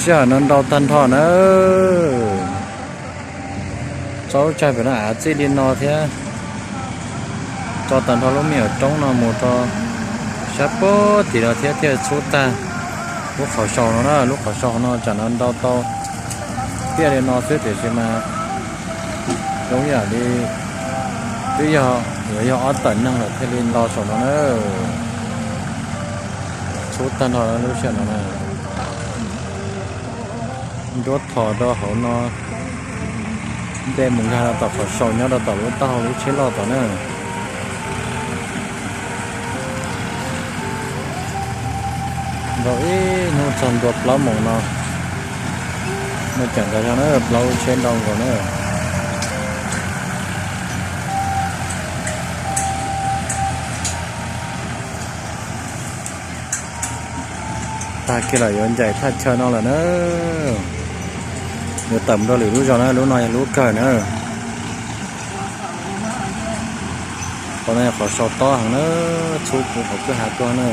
Sij hawm no ntau tag nrho na. Tso lub tsaig pem no av txij li no thiab. Tso tag nrho lub me nyuam roob no mus rau sab pem tim no thiab thiaj txhub tag lub qhov sau no na. Lub qhov sau no tsam no ntau tau tiaj li no xwb tiam sis mas zoo yam li twb yog yuav yog ob tawm neeg lawm thiaj li nto saum no na. Txhub tag nrho lub sij hawm no na. Nruab thom rau hauv no, nce mus nkag rau tom qhov sau nyob rau tom lub taub hau lub tsheb loj tom na. Nrau ib hnub txog ntua plaub moos no, no ceem ntawd zog na, plaub lub tsheb ntau nkaus na. Tag kiag lawm yuav ncaim thaj chaw no lawm na. Yuav tawm mus rau lwm lub zos na, lub no yog lub kawg na. Qhov no yog qhov sau tob heev na, txhub puv qhov kwj ha tuaj na.